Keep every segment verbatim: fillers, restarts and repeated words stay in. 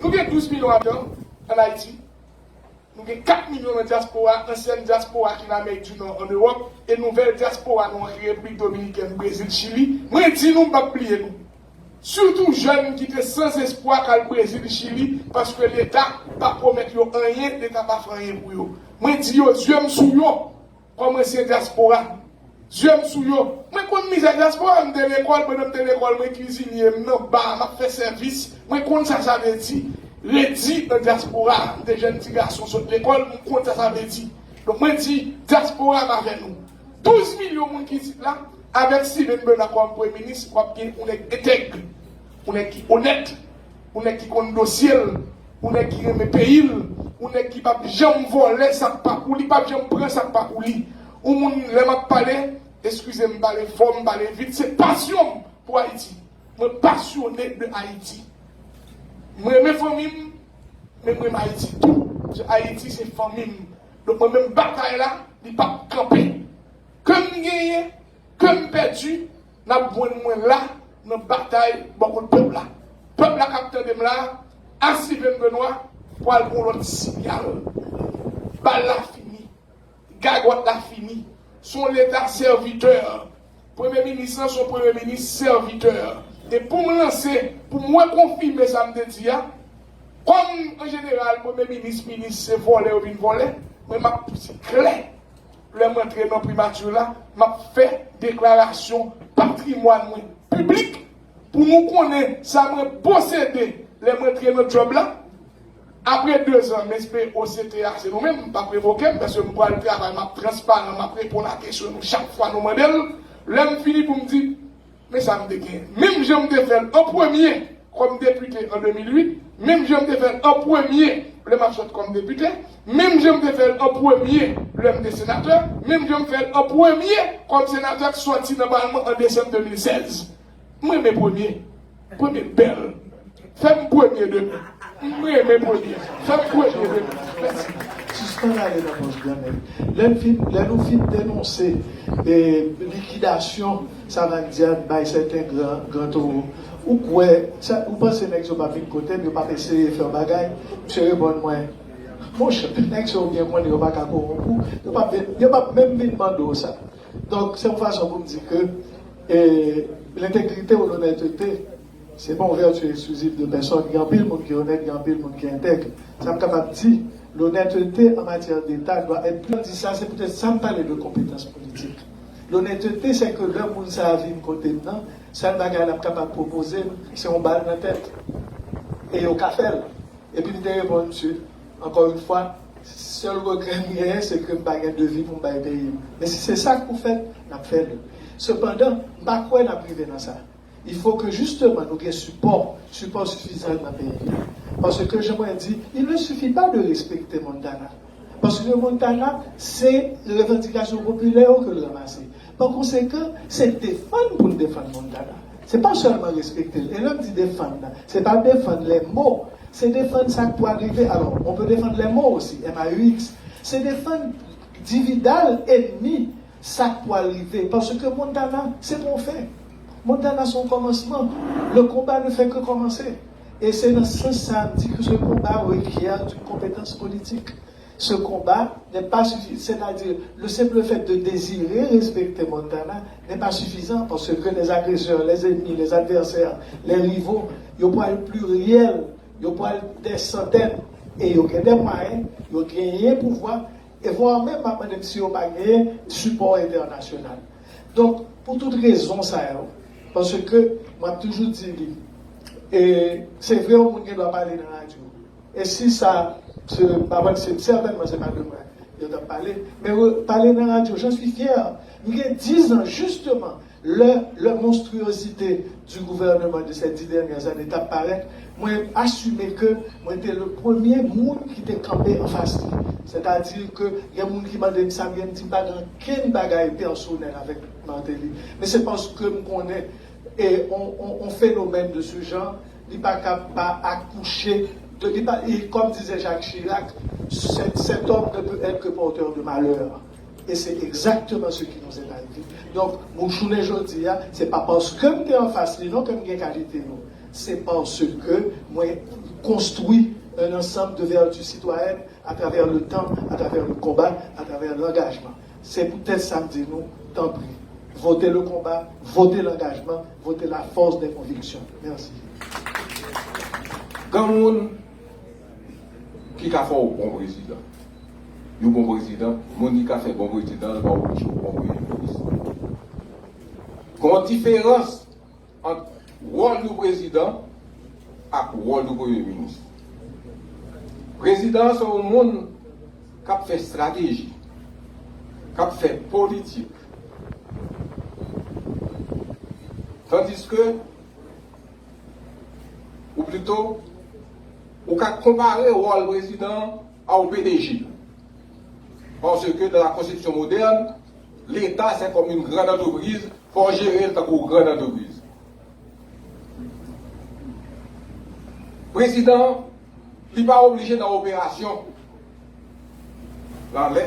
Nou gen douz milyon abitan ann Ayiti. Nou gen kat milyon nan dyaspora, ansyen dyaspora ki nan Amerik di Nò, ann Ewòp, e nouvèl dyaspora nou an ki Repiblik Dominikèn, Brezil, Chili. Mwen di nou, m p ap bliye nou. Sitou jèn ki te san espwa k al Brezil, Chili, paske Leta pa pwomèt yo anyen, Leta pa fè anyen pou yo. Mwen di yo, zye m sou yo. Kòm ansyen dyaspora, zye m sou yo. Mwen konn mizè dyaspora, m te lekòl, pandan m te lekòl, mwen kizine, m nan ba, m ap fè sèvis. Mwen konn sa sa vle di, redi nan dyaspora. M te jèn ti gason sot lekòl, m konn sa sa vle di. Donk, mwen di, dyaspora m avè nou. Douz milyon moun ki isit la, avèk Steven Benoît kòm premye minis, w ap gen yon nèg entèg, yon nèg ki onèt, yon nèg ki konn dosye l, yon nèg ki renmen peyi l, yon nèg ki p ap janm vòlè sa k pa pou li, p ap janm pran sa k pa pou li. Yon moun, lè m ap pale, eskize m, m pale fò, m pale vit, se pasyon m pou Ayiti. Mwen pasyone de Ayiti. M renmen fanmi m, men m renmen Ayiti tou. Paske Ayiti se fanmi m. Donk mwen menm batay la, li p ap kanpe. Ke m genyen, ke m pèdi, n ap jwenn mwen la, nan batay bò kot pèp la. Pèp la k ap tande m la, a Steven Benoît pral gen yon lòt siyal. Bal la fini. Gagòt la fini. Se yon Leta sèvitè. Premye minis lan se yon premye minis sèvitè. E pou m lanse, pou m rekonfime sa m te di a, kòm an jeneral, premye minis, minis, se vòlè yo vin vòlè, mwen m ap di klè, lè m antre nan primati la, m ap fè deklarasyon patrimwàn mwen piblik pou nou konnen sa mwen posede lè m antre nan djòb la. Apre dezan, m espere O C T A se nou menm, m p ap revoke m, paske m pral travay, m ap transparan, m ap reponn a kesyon nou chak fwa nou mande l. Lè m fini pou m di, men sa m te gen. Menm jan m te fè l an premye kòm depite an de mil uit, menm jan m te fè l an premye lè m ap sot kòm depite, menm jan m te fè l an premye lè m te senatè, menm jan m fè l an premye kòm senatè k sòti nan palman an desanm de mil sèz. M renmen premye. Premye bèl. Fè m premye demen. M renmen premye. Fè m premye demen. Mèsi. Sispann ale nan pòch granmèt. Lè n fin, lè nou fin denonse, e, likidasyon Savann Dyàn bay sèten gran, gran towo, ou kwè, sa, ou panse nèg yo p ap vin kote m, yo p ap eseye fè yon bagay? Misye reponn mwen, monchè, nèg sa yo byen konnen yo pa ka kowonp ou, yo p ap vin, yo p ap menm vin mande w sa. Donk, se yon fason pou m di ke, e, lentegrite ou lonètete, se pa yon vèti eksklizif de pèsòn. Gen anpil moun ki onèt, gen anpil moun ki entèg. Sa m kapab di, l'honnêteté en matière d'État doit être plus. Di sa, se poutèt sa m pale de konpetans politik. Lonètete, se ke lè moun sa a vin kote m nan, sèl bagay l ap kapab pwopoze m, se yon bal nan tèt. E yo ka fè l. Epi m te reponn misye, ankò yon fwa, sèl regrè m genyen, se ke m pa gen devi pou m bay peyi m. Men si se sa k pou fèt, n ap fè l. Sepandan, m pa kwè n ap rive nan sa. Il faut que justement nou gen sipò, sipò sifizan nan peyi a. Paske, jan mwen di, il ne suffit pas de respecter Montana. Paske Montana, se revandikasyon popilè yo ke l ranmase. Pa konsekan, se defann pou n defann Montana. Se pa sèlman respekte l. E lè m di defann nan, se pa defann les mots. Se defann sa k pral rive. Alors, on peut défendre les mots aussi, M A U X. Se defann Dividal, ennmi, sa k pral rive. Paske Montana, se pa yon fen. Montana, se yon kòmansman. Le combat ne fait que commencer. E se nan sans sa, m di ke ce combat requiert une compétence politique. Ce combat n'est pas suffisant, c'est-à-dire le simple fait de désirer respecter Montana n'est pas suffisant parce que les agresseurs, les ennemis, les adversaires, les rivaux, yo pral pliryèl, yo pral dè santèn, e yo gen de mwayen, yo genyen pouvwa, e vwa menm m ap mande m si yo pa genyen sipò entènasyonal. Donk, pou tout rezon sa yo, paske m ap toujou di li, e se vre yon moun gen dwa pale nan radyo, e si sa, se, m pa panse, sètènman se pa de mwen yo t ap pale, men re- pale nan radyo, j'en suis fier. M gen diz an, jisteman, lè, lè monstruozite du gouvernement de ces dix dernières années t ap parèt, mwen asime ke mwen te le premye moun ki te kanpe anfas li. Sètadi ke gen moun ki mande m sa, m gen m di m pa gen ankenn bagay pèsonèl avèk Martelly. Men se paske m konnen e on, on, on fenomèn de ce genre, li pa ka pa akouche de, li pa, e, comme disait Jacques Chirac, cet, cet homme ne peut être que porteur de malheur. Et c'est exactement ce qui nous est arrivé. Donk, mwen jounen jodi a, se pa paske m te anfas li non ke m gen kalite yo. C'est parce que mwen konstwi un ensemble de vertus citoyennes à travers le temps, à travers le combat, à travers l'engagement. Se poutèt sa m di nou, tanpri, votez le combat, votez l'engagement, votez la force des convictions. Merci. Granmoun ki ka fè w bon prezidan. Yon bon prezidan, moun ki ka fè bon prezidan, l pa oblije w bon premye minis. Gon diferans ant wòl yon prezidan ak wòl yon premye minis. Prezidan an se yon moun k ap fè estrateji, k ap fè politik. Tandiske, ou plito, ou ka konpare wòl prezidan a yon P D G. Paske dans la conception moderne, l'État c'est comme une grande entreprise, fò w jere l tankou yon grann antrepriz. Prezidan an, li pa oblije nan operasyon. L anlè,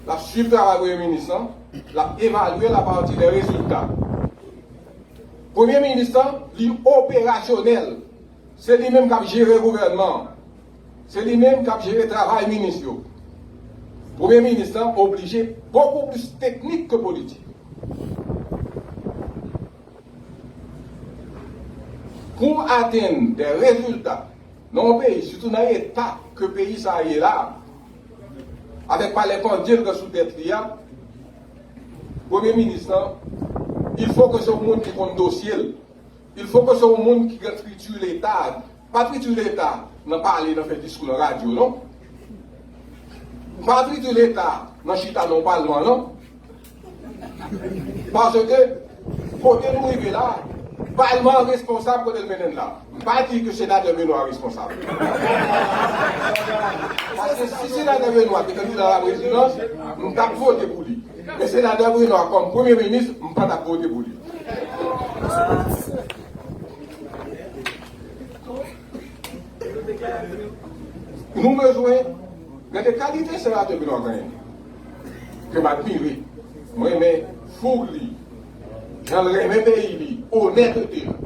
l ap swiv travay premye minis lan, l ap evalye l apati de rezilta. Premye minis lan, li operasyonèl. Se li menm k ap jere gouvènman an. Se li menm k ap jere travay minis yo. Premye minis lan oblije bokou plis teknik ke politik. Pou atenn de rezilta nan yon peyi, sitou nan eta ke peyi sa a ye la, avèk palè pandye l gen sou tèt li a, premye minis lan, il faut que se yon moun ki konn dosye l. Il faut que se yon moun ki gen triti Leta. Pa triti Leta nan pale, nan fè diskou nan radyo, non. Pa triti Leta nan chita nan palman, non. Paske kote nou rive la, palman an responsab kote l mennen n la. M pa di ke senatè Benoît responsab. Paske si senatè Benoît te kandida la prezidans, m t ap vote pou li. Men senatè Benoît kòm premye minis, m pa t ap vote pou li. Nou bezwen gen de kalite senatè Benoît genyen ke m admire. Mwen renmen foug li, jan l renmen peyi li, onètete l.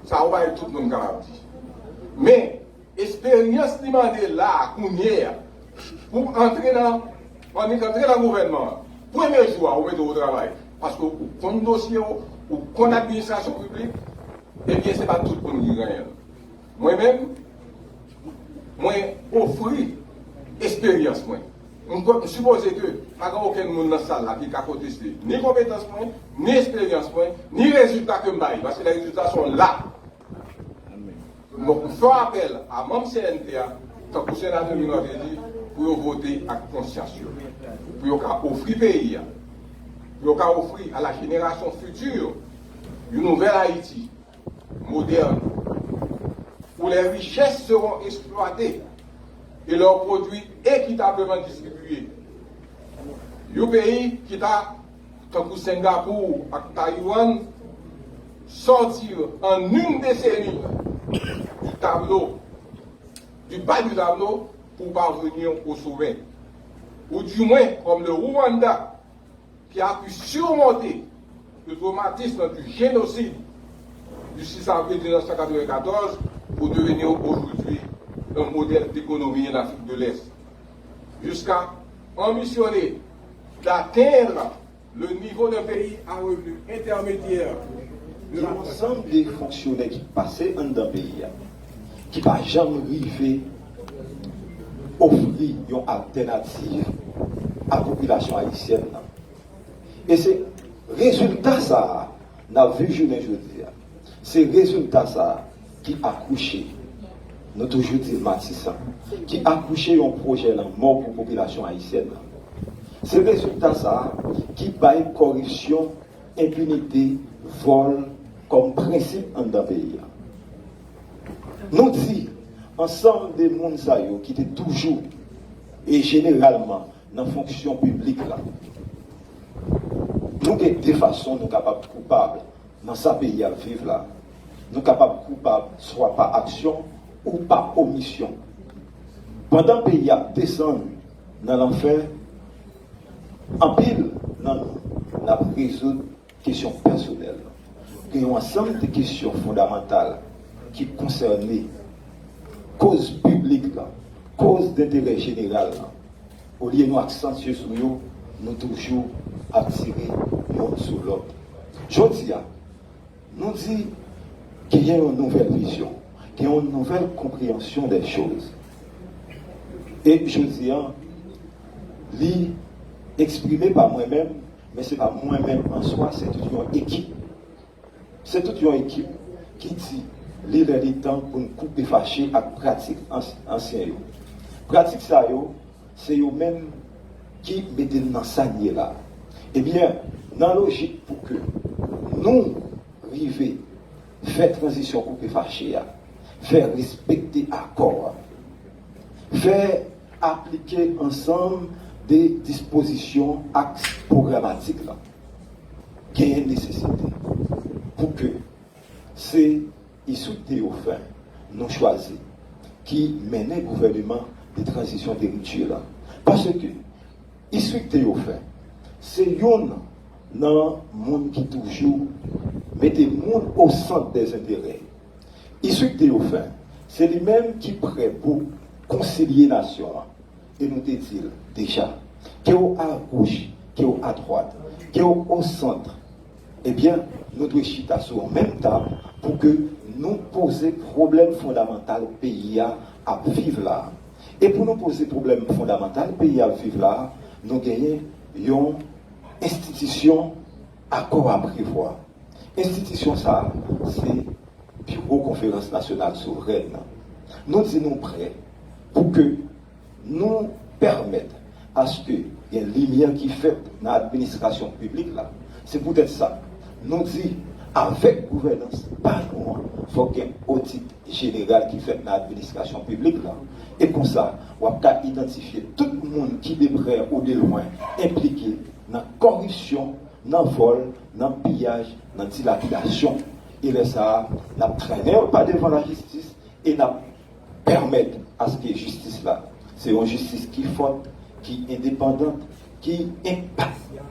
Sa yon bagay tout moun kapab di. Men, esperyans li mande la a, kounye a, pou antre nan, annik antre nan gouvènman an, premye jou a, ou mete w o travay. Paske ou konn dosye w, ou konn administrasyon piblik, ebyen, se pa tout moun ki genyen l. Mwen menm, mwen ofri esperyans mwen. M kwè, m sipoze ke pa gen okenn moun nan sal la ki ka konteste ni konpetans mwen, ni esperyans mwen, ni rezilta ke m bay, paske les résultats sont là. Donk, m fè apèl a manm C N T a, tankou senatè Benoît te di, pou yo vote ak konsyans yo. Pou yo ka ofri peyi a, pou yo ka ofri à la génération future une nouvelle Haïti moderne, où les richesses seront exploitées et leurs produits équitablement distribués. Yon peyi ki ta, tankou Singapore ak Taiwan, sortir en une décennie du tableau, du bas du tableau, pour parvenir au sommet. Ou du moins, comme le Rwanda, qui a pu surmonter le traumatisme du génocide du six avril mille neuf cent quatre-vingt-quatorze pour devenir aujourd'hui un modèle d'économie en Afrique de l'Est. Jusqu'à ambitionner d'atteindre le niveau d'un pays à revenu intermédiaire de Gen yon ansanm de fonksyonè ki pase anndan peyi a, ki pa janm rive ofri yon altènativ a popilasyon ayisyèn nan. E se rezilta sa a n ap viv jounen jodi a. Se rezilta sa a ki akouche, nou toujou di l Matisan, ki akouche yon pwojè lanmò pou popilasyon ayisyèn nan. Se rezilta sa a ki bay kòripsyon, enpinite, vòl kòm prensip anndan peyi a. Nou di, ansanm de moun sa yo ki te toujou e jeneralman nan fonksyon piblik la, nou gen de fason nou kapab koupab nan sa peyi ap viv la. Nou kapab koupab swa pa aksyon ou pa omisyon. Pandan peyi ap desann nan lanfè, anpil nan nou n ap rezoud kesyon pèsonèl. Gen yon ansanm de kesyon fondamantal ki konsène koz piblik la, koz denterè jeneral la. Olye nou aksantye sou yo, nou toujou ap tire yonn sou lòt. Jodi a, nou di genyen yon nouvèl vizyon, gen yon nouvèl konpreyansyon dè choz. E jodi a, li eksprime pa mwen menm, men se pa mwen menm an swa, se tout yon ekip. Se tout yon ekip ki di li lè li tan pou n koupe fache ak pratik ans- ansyen yo. Pratik sa yo, se yo menm ki mete n nan sa n ye la. Ebyen, nan lojik pou ke nou rive fè tranzisyon koupe fache a, fè respekte akò a, fè aplike ansanm de dispozisyon ak pwogramatik la, genyen nesesite pou ke se Issoud Théophile nou chwazi ki mennen gouvènman de tranzisyon de ripti la. Paske Issoud Théophile se youn nan moun ki toujou mete moun o sant dè enterè. Issoud Théophile se li menm ki prè pou konsilye nasyon an. E nou te di l deja, ke w agoch, ke w adwat, ke w o sant, ebyen, nou dwe chita sou yon menm tab pou ke nou poze pwoblèm fondamantal peyi a ap viv la a. E pou nou poze pwoblèm fondamantal peyi a ap viv la a, nou genyen yon enstitisyon akò a prevwa. Enstitisyon sa a, se Biwo Konferans Nasyonal Souvrèn nan. Nou di nou prè pou ke nou pèmèt aske gen limyè ki fèt nan administrasyon piblik la. Se poutèt sa, nou di, avèk gouvènans pa nou an, fòk gen odit jeneral ki fèt nan administrasyon piblik la. E konsa, w ap ka idantifye tout moun ki de prè ou de lwen enplike nan kòripsyon, nan vòl, nan piyaj, nan dilapidasyon. E lè sa a, n ap trennen yo pa devan lajistis e n ap pèmèt aske jistis la, se yon jistis ki fòt, ki endepandan, ki enpasyal.